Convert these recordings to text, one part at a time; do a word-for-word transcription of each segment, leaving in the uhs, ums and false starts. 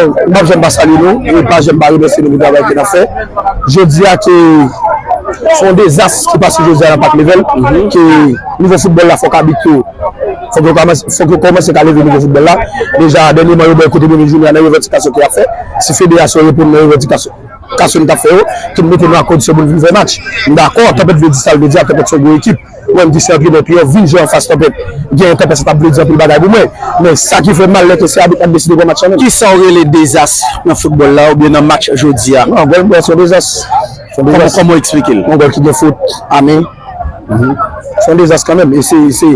M p ap janm pa salye nou, e pa janm pa remèsye nou pou travay ke n ap fè. Jodi a ke se yon dezas ki pase jodi a nan Parc Level, ke nivo foutbòl la fòk abit yo, fòk yo kòmanse, fòk yo kòmanse ka leve nivo foutbòl la. Deja, dènyèman, yo ba yo kote premye jounen an nan revandikasyon ke y ap fè. Si federasyon reponn nan revandikasyon, revandikasyon n t ap fè yo, ki mete nou an kondisyon pou n vin fè match. M dakò, Tanpèt vle di sa l vle di a, Tanpèt se yon gwo ekip. Mwen, m di se antrenè pye vin jwe anfas Tanpèt. Gen Tanpèt, sa t ap vle di anpil bagay pou mwen. Men sa ki fè m mal, lè ke se abit la k deside pran match lan menm. Kisa w rele dezas nan foutbòl la oubyen nan match jodi a? Non, gòl, bon, se yon dezas. Se yon Kòman, dezas. Kòman w eksplike l? Yon gòl ki gen fot a men. Se yon dezas kanmenm. E se, se,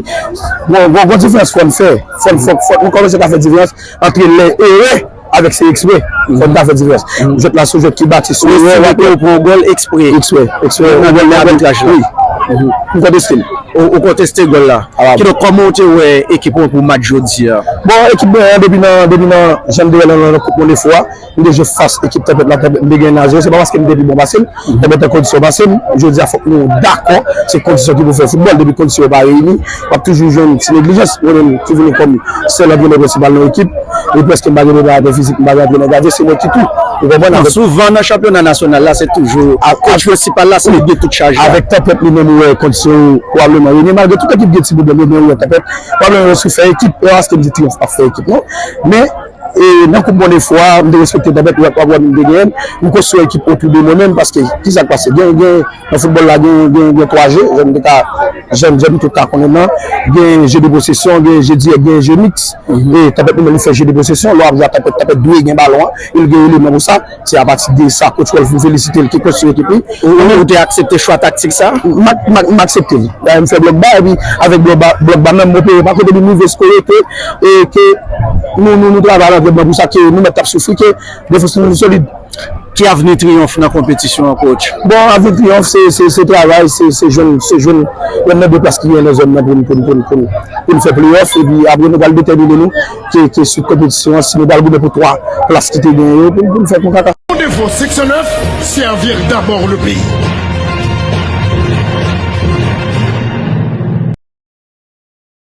bon, bon, bon diferans fò n fè. Fò n, fò, fò nou kòmanse ka fè diferans ant lè erè avèk se eksprè. Fò n ta fè diferans. Jwèt la se yon jwèt ki bati sou erè, w ap pran yon gòl eksprè. Eksprè, eksprè. Nan dènye abitraj la. Wi. M konteste l. Ou, ou konteste gòl la. Kidonk, kòman w te wè ekip ou pou match jodi a? Bon, ekip mwen an, depi nan, depi nan jan m te wè l nan, nan Koup Monefo a, m te jwe fas ekip Tanpèt la, Tanpèt, m te genyen en a zewo. Se pa paske m te pi bon pase l, Tanpèt an kondisyon pase m. Jodi a, fòk nou dakò, se kondisyon ki pou fè foutbòl. Depi kondisyon yo pa reyini, w ap toujou jwenn ti neglijans. Mwen menm ki vini kòm sèl antrenè prensipal nan ekip, e prèske m pa gen preparatè fizik, m pa gen antrenè gadyen, se mwen ki tou. Ou konprann? Non, avèk souvan nan chanpyona nasyonal la, se toujou kòch prensipal la, se li ki gen tout chaj la. Avèk Tanpèt li menm, ou wè kondisyon yo pwobableman reyini, malgre tout ekip gen ti pwoblèm yo, men ou wè Tanpèt pwobableman yo sou fè ekip, e pa paske m di Triyonf pa fè ekip, non. Men, e nan Koup Monefo a, m te respekte Tanpèt, w ap wè m te genyen, m konstwi ekip otou de mwen menm, paske kisa k pase? Gen, gen, nan foutbòl la, gen, gen, gen twa je, jan m te ka, jan, jan nou tout ka konnen nan, gen je de posesyon, gen je dirèk, gen je miks. E Tanpèt li menm li fè je de posesyon, lè w ap jwe a Tanpèt, Tanpèt dwe gen balon an, e l gen eleman pou sa. Se apati de sa, coach Wolf, m felisite l, ki konstwi ekip li. Ou, ou, ou te aksepte chwa taktik sa? M ak-, m ak-, m aksepte l. Dayè, m fè blòk ba, epi avèk blòk ba, blòk ba menm, m opere pa kote li, m rive skore ke, e ke nou, nou, nou travay al antrenman pou sa, ke nou mèt t ap soufri, ke defans nou solid. Ki avni Triyonf nan konpetisyon an, coach? Bon, avni Triyonf, se, se, se travay, se, se jwenn, se jwenn yonn nan de plas ki genyen nan zòn nan pou n, pou n, pou n, pou n, pou n fè pleyòf, epi apre nou pral detèmine nou, ke, ke swit konpetisyon an, si nou pral goumen pou twa plas ki te genyen yo, pou, pou n fè konkaka. Fondez-vous six cent neuf, servir d'abord le pays.